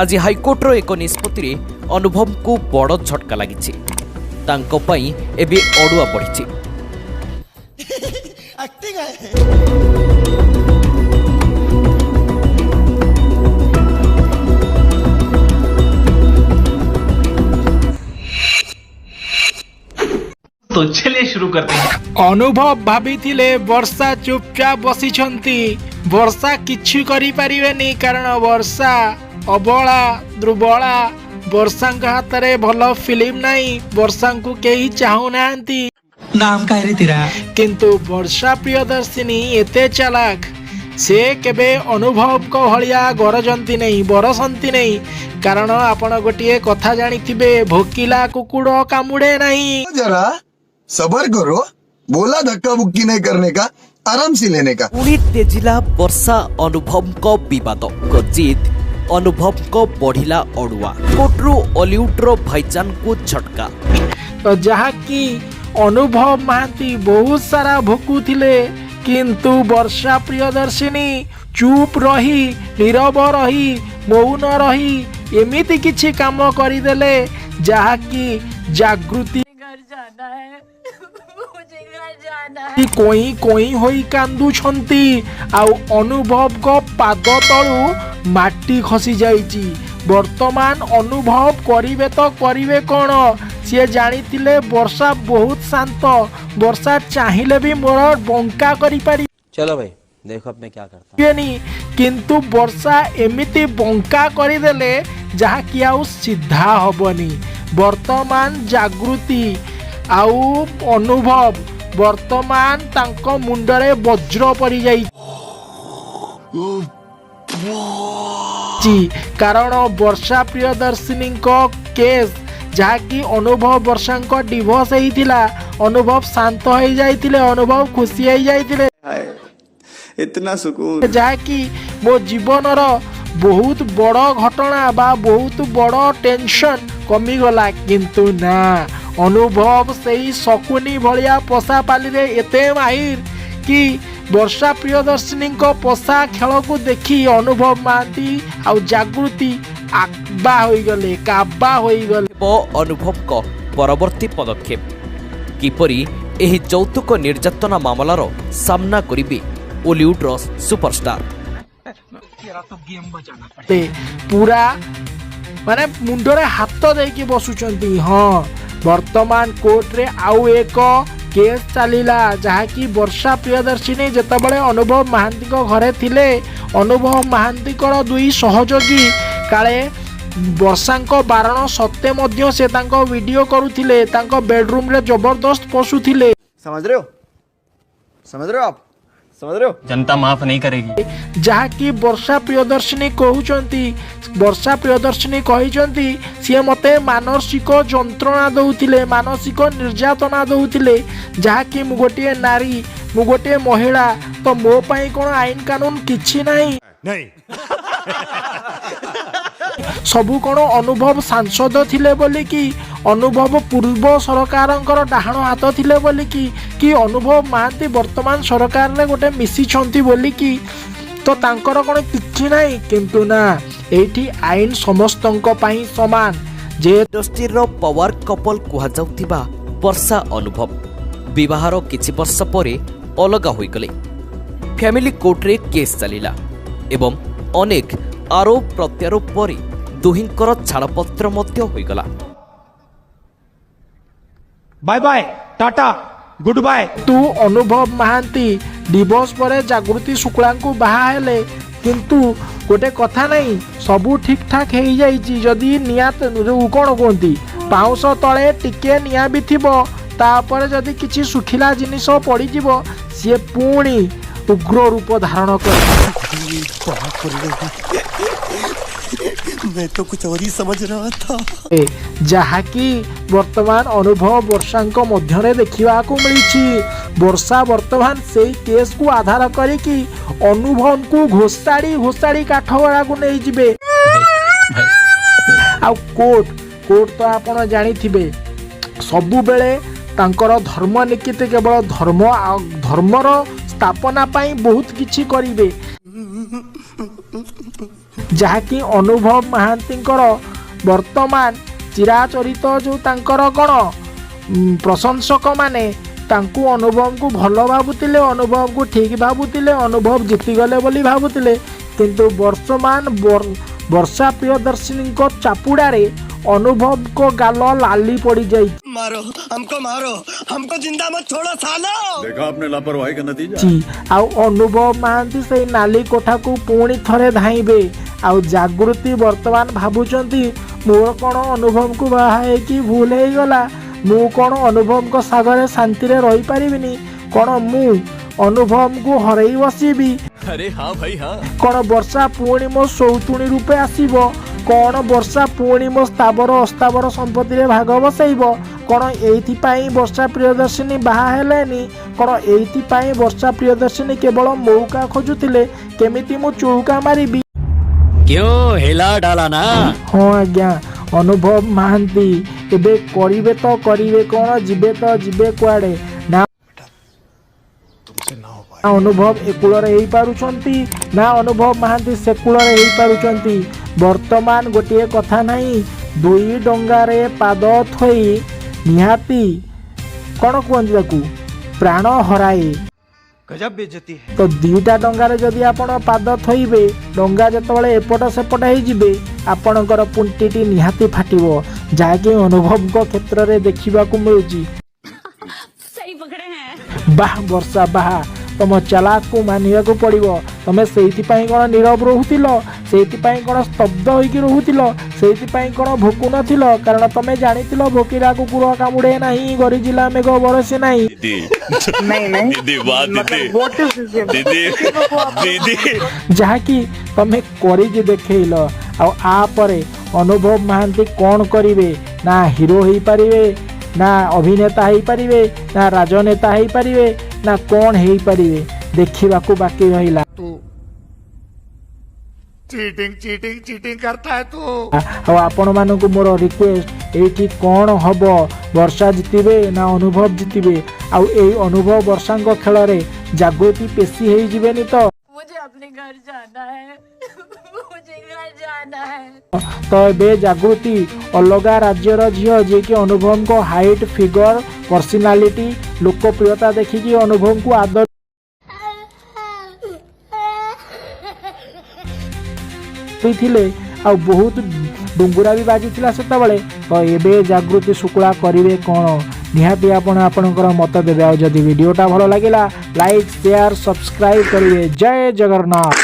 ଆଜି ହାଇକୋର୍ଟର ଏକ ନିଷ୍ପତ୍ତିରେ ଅନୁଭବଙ୍କୁ ବଡ଼ ଝଟକା ଲାଗିଛି। ତାଙ୍କ ପାଇଁ ଏବେ ଅଡୁଆ ବଢ଼ିଛି। तो चलिए शुरू करते हैं। ଅନୁଭବ ଭାବିଥିଲେ ବର୍ଷା ଚୁପଚାପ ବସିଛନ୍ତି, ବର୍ଷା କିଛି କରିପାରିବେନି, କାରଣ ବର୍ଷା ଅବଳା ଦୁର୍ବଳା, ବର୍ଷାଙ୍କ ହାତରେ ଭଲ ଫିଲ୍ମ ନାହିଁ, ବର୍ଷାଙ୍କୁ କେହି ଚାହୁଁନାହାନ୍ତି। नाम का है रे तेरा? କିନ୍ତୁ ବର୍ଷା ପ୍ରିୟଦର୍ଶିନୀ ଏତେ ଚାଲାକ, ସେ କେବେ ଅନୁଭବଙ୍କ ଭଳିଆ ଗରଜନ୍ତି ନାହିଁ, ବରସନ୍ତି ନାହିଁ। କାରଣ ଆପଣ ଗୋଟିଏ କଥା ଜାଣିଥିବେ, ଭୋକିଲା କୁକୁର କାମୁଡ଼େ ନାହିଁ। जरा सबर करो, बोला धक्का मुक्की नहीं करने का, आराम से लेने का। ପୁଣି ତେଜିଲା ବର୍ଷା ଅନୁଭବଙ୍କ ବିବାଦ। ଜିତ୍ ଅନୁଭବଙ୍କ ବଢ଼ିଲା ଅଡୁଆ। କୋର୍ଟରୁ ଅଲିଉଡର ଭାଇଜାନଙ୍କୁ ଝଟକା। ତ ଯାହାକି ଅନୁଭବ ମହାନ୍ତି ବହୁତ ସାରା ଭୋକୁଥିଲେ, କିନ୍ତୁ ବର୍ଷା ପ୍ରିୟଦର୍ଶିନୀ ଚୁପ୍ ରହି, ନୀରବ ରହି, ମୌନ ରହି ଏମିତି କିଛି କାମ କରିଦେଲେ, ଯାହାକି ଜାଗୃତି घर जाना है, मुझे घर जाना है। କଇଁ କଇଁ ହୋଇ କାନ୍ଦୁଛନ୍ତି ଆଉ ଅନୁଭବଙ୍କ ପାଦ ତଳୁ ମାଟି ଖସି ଯାଇଛି। ବର୍ତ୍ତମାନ ଅନୁଭବ କରିବେ ତ କରିବେ କ'ଣ? ସିଏ ଜାଣିଥିଲେ ବର୍ଷା ବହୁତ ଶାନ୍ତ, ବର୍ଷା ଚାହିଁଲେ ବି ମୋର ବଙ୍କା କରିପାରିବେନି। चलो भाई, देखो अब मैं क्या करता हूँ। କିନ୍ତୁ ବର୍ଷା ଏମିତି ବଙ୍କା କରିଦେଲେ, ଯାହାକି ଆଉ ସିଧା ହବନି। ବର୍ତ୍ତମାନ ଜାଗୃତି ଆଉ ଅନୁଭବ ବର୍ତ୍ତମାନ ତାଙ୍କ ମୁଣ୍ଡରେ ବଜ୍ର ପଡ଼ିଯାଇଛି, କାରଣ ବର୍ଷା ପ୍ରିୟଦର୍ଶିନୀଙ୍କ କେସ୍, ଯାହାକି ଅନୁଭବ ବର୍ଷାଙ୍କ ଡିଭୋର୍ସ ହେଇଥିଲା, ଅନୁଭବ ଶାନ୍ତ ହେଇଯାଇଥିଲେ, ଅନୁଭବ ଖୁସି ହେଇଯାଇଥିଲେ, इतना सुकून। ଯାହାକି ମୋ ଜୀବନର ବହୁତ ବଡ଼ ଘଟଣା ବା ବହୁତ ବଡ଼ ଟେନସନ୍ କମିଗଲା। କିନ୍ତୁ ନା, ଅନୁଭବ ସେଇ ଶକୁନି ଭଳିଆ ପଶାପାଲିରେ ଏତେ ମାହିର କି ବର୍ଷା ପ୍ରିୟଦର୍ଶିନୀଙ୍କ ପଶା ଖେଳକୁ ଦେଖି ଅନୁଭବ ମହାନ୍ତି ଆଉ ଜାଗୃତି ଆବା ହୋଇଗଲେ, କାବା ହୋଇଗଲେ। ହେବ ଅନୁଭବଙ୍କ ପରବର୍ତ୍ତୀ ପଦକ୍ଷେପ? କିପରି ଏହି ଯୌତୁକ ନିର୍ଯାତନା ମାମଲାର ସାମ୍ନା କରିବେ ଓଲିଉଡର ସୁପରଷ୍ଟାର? ପୁରା ମାନେ ମୁଣ୍ଡରେ ହାତ ଦେଇକି ବସୁଛନ୍ତି। ହଁ, ବର୍ତ୍ତମାନ କୋର୍ଟରେ ଆଉ ଏକ କେସ୍ ଚାଲିଲା, ଯାହାକି ବର୍ଷା ପ୍ରିୟଦର୍ଶିନୀ ଯେତେବେଳେ ଅନୁଭବ ମହାନ୍ତିଙ୍କ ଘରେ ଥିଲେ, ଅନୁଭବ ମହାନ୍ତିଙ୍କର ଦୁଇ ସହଯୋଗୀ କାଳେ ବର୍ଷାଙ୍କ ବାରଣ ସତ୍ତ୍ୱେ ମଧ୍ୟ ସେ ତାଙ୍କ ଭିଡ଼ିଓ କରୁଥିଲେ, ତାଙ୍କ ବେଡରୁମ୍ରେ ଜବରଦସ୍ତ ପଶୁଥିଲେ। समझ रहे हो? समझ रहे हो आप? समझ रहे हो? जनता माफ नहीं करेगी। ଯାହାକି ବର୍ଷା ପ୍ରିୟଦର୍ଶିନୀ କହୁଛନ୍ତି, ବର୍ଷା ପ୍ରିୟଦର୍ଶିନୀ କହିଛନ୍ତି, ସିଏ ମୋତେ ମାନସିକ ଯନ୍ତ୍ରଣା ଦେଉଥିଲେ, ମାନସିକ ନିର୍ଯାତନା ଦେଉଥିଲେ, ଯାହାକି ମୁଁ ଗୋଟିଏ ନାରୀ, ମୁଁ ଗୋଟିଏ ମହିଳା, ତ ମୋ ପାଇଁ କ'ଣ ଆଇନ କାନୁନ କିଛି ନାହିଁ? ସବୁ କ'ଣ ଅନୁଭବ ସାଂସଦ ଥିଲେ ବୋଲିକି, ଅନୁଭବ ପୂର୍ବ ସରକାରଙ୍କର ଡାହାଣ ହାତ ଥିଲେ ବୋଲିକି, କି ଅନୁଭବ ମହାନ୍ତି ବର୍ତ୍ତମାନ ସରକାରରେ ଗୋଟେ ମିଶିଛନ୍ତି ବୋଲିକି ତ ତାଙ୍କର କ'ଣ କିଛି ନାହିଁ? କିନ୍ତୁ ନା, ଏଇଠି ଆଇନ ସମସ୍ତଙ୍କ ପାଇଁ ସମାନ ଯେ ଇଣ୍ଡଷ୍ଟ୍ରିର ପାୱାର କପଲ କୁହାଯାଉଥିବା ବର୍ଷା ଅନୁଭବ ବିବାହର କିଛି ବର୍ଷ ପରେ ଅଲଗା ହୋଇଗଲେ। ଫ୍ୟାମିଲି କୋର୍ଟରେ କେସ୍ ଚାଲିଲା ଏବଂ ଅନେକ ଆରୋପ ପ୍ରତ୍ୟାରୋପ ପରେ ଦୁହିଁଙ୍କର ଛାଡ଼ପତ୍ର ମଧ୍ୟ ହୋଇଗଲା। Bye bye, tata, good bye. ତୁ ଅନୁଭବ ମହାନ୍ତି ଡିଭୋର୍ସ ପରେ ଜାଗୃତି ଶୁକ୍ଳାଙ୍କୁ ବାହା ହେଲେ। କିନ୍ତୁ ଗୋଟେ କଥା ନାହିଁ, ସବୁ ଠିକ୍ ଠାକ୍ ହେଇଯାଇଛି। ଯଦି ନିଆଁ ଯୋଉ କ'ଣ କୁହନ୍ତି, ପାଉଁଶ ତଳେ ଟିକେ ନିଆଁ ବି ଥିବ, ତାପରେ ଯଦି କିଛି ଶୁଖିଲା ଜିନିଷ ପଡ଼ିଯିବ, ସିଏ ପୁଣି ଉଗ୍ର ରୂପ ଧାରଣ କରେ। मैं तो कुछ और ही समझ रहा था। ଯାହାକି ବର୍ତ୍ତମାନ ଅନୁଭବ ବର୍ଷାଙ୍କ ମଧ୍ୟରେ ଦେଖିବାକୁ ମିଳିଛି। ବର୍ଷା ବର୍ତ୍ତମାନ ସେଇ କେସ୍କୁ ଆଧାର କରିକି ଅନୁଭବଙ୍କୁ ଘୋଷାଡ଼ି ଘୋଷାଡ଼ି କାଠଗଡ଼ାକୁ ନେଇଯିବେ। ଆଉ କୋର୍ଟ ତ ଆପଣ ଜାଣିଥିବେ, ସବୁବେଳେ ତାଙ୍କର ଧର୍ମ ନିକିତି, କେବଳ ଧର୍ମ ଆଉ ଧର୍ମର ସ୍ଥାପନା ପାଇଁ ବହୁତ କିଛି କରିବେ। ଯାହାକି ଅନୁଭବ ମହାନ୍ତିଙ୍କର ବର୍ତ୍ତମାନ ଚିରାଚରିତ ଯେଉଁ ତାଙ୍କର କ'ଣ ପ୍ରଶଂସକମାନେ ତାଙ୍କୁ ଅନୁଭବଙ୍କୁ ଭଲ ଭାବୁଥିଲେ, ଅନୁଭବଙ୍କୁ ଠିକ୍ ଭାବୁଥିଲେ, ଅନୁଭବ ଜିତିଗଲେ ବୋଲି ଭାବୁଥିଲେ। କିନ୍ତୁ ବର୍ତ୍ତମାନ ବର୍ଷା ପ୍ରିୟଦର୍ଶିନୀଙ୍କ ଚାପୁଡ଼ାରେ ଅନୁଭବଙ୍କ ଗାଲ ଲାଲି ପଡ଼ିଯାଇଛି। मारो हमको, मारो हमको, जिंदा मत छोड़ो सालो। देखा आपने लापरवाही का नतीजा। ଆଉ ଅନୁଭବ ମହାନ୍ତି ସେଇ ନାଲି କୋଠାକୁ ପୁଣି ଥରେ ଧାଇଁବେ। ଆଉ ଜାଗୃତି ବର୍ତ୍ତମାନ ଭାବୁଛନ୍ତି, ମୋର କ'ଣ ଅନୁଭବଙ୍କୁ ବାହା ହେଇକି ଭୁଲ ହେଇଗଲା? ମୁଁ କ'ଣ ଅନୁଭବଙ୍କ ସାଙ୍ଗରେ ଶାନ୍ତିରେ ରହିପାରିବିନି? କ'ଣ ମୁଁ ଅନୁଭବଙ୍କୁ ହରେଇ ବସିବି? अरे हाँ भाई, हाँ। କ'ଣ ବର୍ଷା ପୁଣି ମୋ ସୌତୁଣୀ ରୂପେ ଆସିବ? କ'ଣ ବର୍ଷା ପୁଣି ମୋ ସ୍ଥାବର ଅସ୍ଥାବର ସମ୍ପତ୍ତିରେ ଭାଗ ବସେଇବ? କ'ଣ ଏଇଥିପାଇଁ ବର୍ଷା ପ୍ରିୟଦର୍ଶିନୀ ବାହା ହେଲେନି? କ'ଣ ଏଇଥିପାଇଁ ବର୍ଷା ପ୍ରିୟଦର୍ଶିନୀ କେବଳ ମୌକା ଖୋଜୁଥିଲେ, କେମିତି ମୁଁ ଚୌକା ମାରିବି? क्यों, हिला डाला ना? ହଁ ଆଜ୍ଞା, ଅନୁଭବ ମହାନ୍ତି ଏବେ କରିବେ ତ କରିବେ କ'ଣ? ଯିବେ ତ ଯିବେ କୁଆଡ଼େ? ନା ଅନୁଭବ ଏ କୂଳରେ ହେଇପାରୁଛନ୍ତି, ନା ଅନୁଭବ ମହାନ୍ତି ସେ କୂଳରେ ହେଇପାରୁଛନ୍ତି। ବର୍ତ୍ତମାନ ଗୋଟିଏ କଥା ନାହିଁ, ଦୁଇ ଡଙ୍ଗାରେ ପାଦ ଥୋଇ ନିହାତି କ'ଣ କୁହନ୍ତି ତାକୁ, ପ୍ରାଣ ହରାଏ। गजब बेइज्जती है। ତ ଦୁଇଟା ଡଙ୍ଗାରେ ଯଦି ଆପଣ ପାଦ ଥୋଇବେ, ଡଙ୍ଗା ଯେତେବେଳେ ଏପଟ ସେପଟ ହେଇଯିବେ, ଆପଣଙ୍କର ପୁଣ୍ଟିଟି ନିହାତି ଫାଟିବ, ଯାହାକି ଅନୁଭବଙ୍କ କ୍ଷେତ୍ରରେ ଦେଖିବାକୁ ମିଳୁଛି। सही पकड़े हैं। ବାह ବର୍ଷା ବାହା, ତମ ଚାଲାକକୁ ମାନିବାକୁ ପଡ଼ିବ। ତମେ ସେଇଥିପାଇଁ କ'ଣ ନୀରବ ରହୁଥିଲ? ସେଇଥିପାଇଁ କ'ଣ ସ୍ତବ୍ଧ ହୋଇକି ରହୁଥିଲ? ସେଇଥିପାଇଁ କ'ଣ ଭୋକୁ ନଥିଲ? କାରଣ ତମେ ଜାଣିଥିଲ, ଭୋକିଲା କୁକୁର କାମୁଡ଼େ ନାହିଁ, ଗରିଜିଲା ମେଘ ବରସେ ନାହିଁ। दीदी, वाह दीदी, दीदी, दीदी। ଯାହାକି ତମେ କରିକି ଦେଖେଇଲ। ଆଉ ଆ ପରେ ଅନୁଭବ ମହାନ୍ତି କ'ଣ କରିବେ? ନା ହିରୋ ହେଇପାରିବେ, ନା ଅଭିନେତା ହେଇପାରିବେ, ନା ରାଜନେତା ହେଇପାରିବେ, ନା କ'ଣ ହେଇପାରିବେ, ଦେଖିବାକୁ ବାକି ରହିଲା। चीटिंग, चीटिंग, चीटिंग करता है तू। ଆଉ ଆପଣମାନଙ୍କୁ ମୋର ରିକ୍ୱେଷ୍ଟ, ଏଇଠି କ'ଣ ହବ? ବର୍ଷା ଜିତିବେ ନା ଅନୁଭବ ଜିତିବେ? ଆଉ ଏଇ ଅନୁଭବ ବର୍ଷାଙ୍କ ଖେଳରେ ଜାଗୃତି ପେଶି ହେଇଯିବେନି ତ? मुझे अपने घर जाना है, मुझे घर जाना है। ତ ଏବେ ଜାଗୃତି ଅଲଗା ରାଜ୍ୟର ଝିଅ, ଯିଏକି ଅନୁଭବଙ୍କ ହାଇଟ୍, ଫିଗର, ପର୍ସନାଲିଟି, ଲୋକପ୍ରିୟତା ଦେଖିକି ଅନୁଭବଙ୍କୁ ଆଦର ଦେଇଥିଲେ ଆଉ ବହୁତ ଡୁଙ୍ଗୁରା ବି ବାଜିଥିଲା ସେତେବେଳେ। ତ ଏବେ ଜାଗୃତି ଶୁକ୍ଳା କରିବେ କ'ଣ? ନିହାତି ଆପଣ ଆପଣଙ୍କର ମତ ଦେବେ। ଆଉ ଯଦି ଭିଡ଼ିଓଟା ଭଲ ଲାଗିଲା, ଲାଇକ୍, ସେୟାର, ସବସ୍କ୍ରାଇବ୍ କରିବେ। ଜୟ ଜଗନ୍ନାଥ।